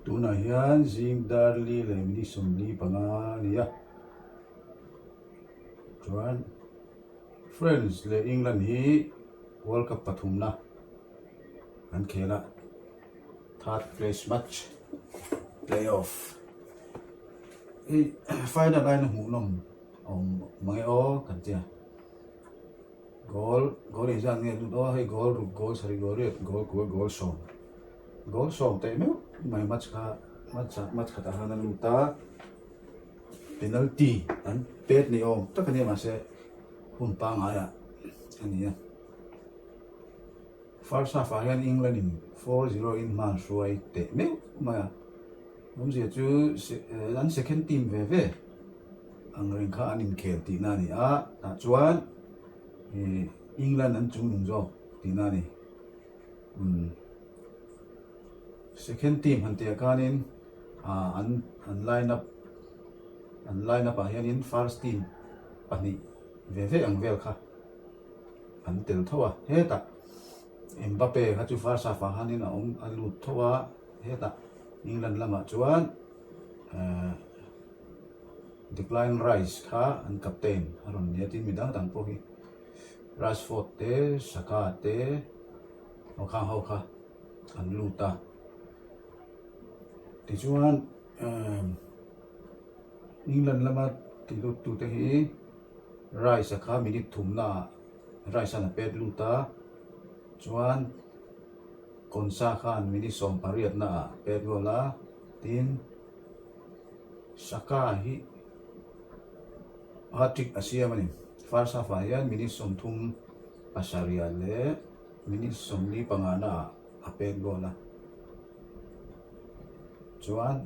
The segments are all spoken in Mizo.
Tunah hian zing dar li leh minute 45 a ni a, chuan France leh England hi World Cup pathumna an khel a, third place match play off hei final aiin a hmuhnawm a awm mang e aw kan tia. Goal goal engzat nge lut aw hei goal ruk goal sarih goal riat goal kua goal sawm goal sawm teh meuh mai match kha match ah match khatah khan a lut a penalty an pet ni awm tak a nia mahse hun pangngai ah a ni a first half ah hian England in 4-0 in hma an hruai teh meuh mai a awmzia chu an second team ve ve. Ang reng kha an inkhel tihna a ni a, tah chuan ih England an chungnung zawk tihna a ni. Umm second team han tih ah khanin ah an an line up an line up ah hianin first team pahnih ve ve ang vel kha an tel tho a, hetah Mbappe kha chu first half ah khanin a awm a lut tho a, hetah England lamah chuan eh. Declan Rice kha an captain a rawn ni a, tin mi dang dang pawh hi Rashford te, Saka te aw khang ho kha an lut a. Tichuan emm England lama ti lut tute hi Rice a kha minute thumna ah Rice an a pet lut a, chuan Konsa khan minute 18 na ah pet goal a, tin. Saka hi hat-trick a siam a ni. First half ah hian minute 37 leh minute 45 na ah a pek goal a. Chuan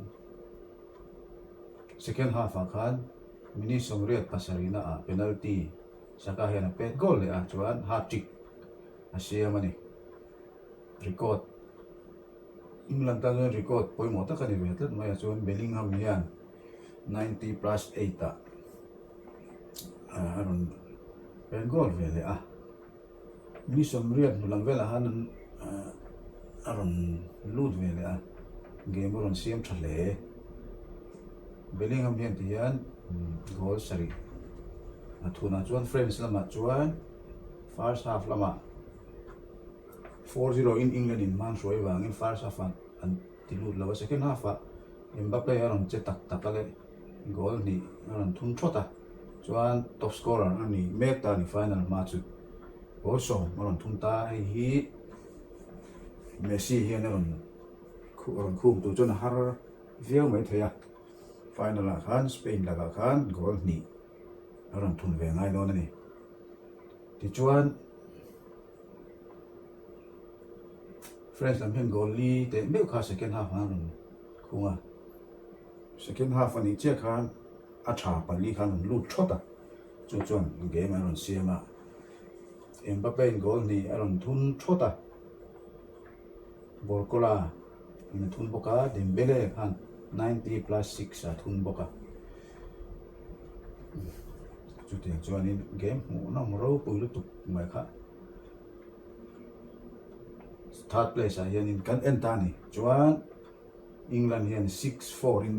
second half ah khan minute 87 na ah penalty Saka hian a pek goal leh a, chuan hat-trick a siam a ni. Record. England tan chuan record pawimawh tak a ni ve tlat mai a chuan Bellingham hian 90 plus 8 ah a rawn pen goal ve leh a, mi 80 hnu lam velah khan a rawn lut ve leh a, game a rawn siam tha hle. Bellingham hian ti hian goal sarih a thunah chuan France lamah chuan first half lamah. 4-0 in England in hman hruai vangin first half ah an ti lut lo a, second half ah Mbappe a rawn che tak tak a leh goal hnih a rawn thun thawt a, chuan top scorer a ni mek ta a ni final hma chu goal sawm a rawn thun ta, hei hi Messi hian a rawn a rawn khum tur chuan a har viau mai thei a, final ah khan Spain lakah khan goal hnih a rawn thun ve ngai dawn a ni. Tichuan. France lam hian goal li teh meuh kha second half ah an rawn khung a, second half a nih chiah khan a tha pali khan an rawn lut thawt a, chu chuan game an rawn siam a, Mbappe in goal hnih a rawn thun thawt a, Barcola in a thun bawk a, Dembele khan 90 plus 6 a thun bawk a, chutiang chuanin game hmuhnawm ropui lutuk mai kha. Third place ah hianin kan en ta a ni. Chuan England hian 6-4 in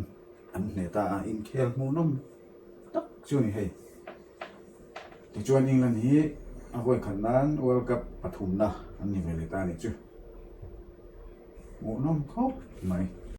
an hneh ta a, inkhel hmuhnawm tak chu a ni hei. Tichuan England hi a vawi khat nan World Cup pathumna an ni ve leh ta a ni chu. Hmuhnawm khawp mai.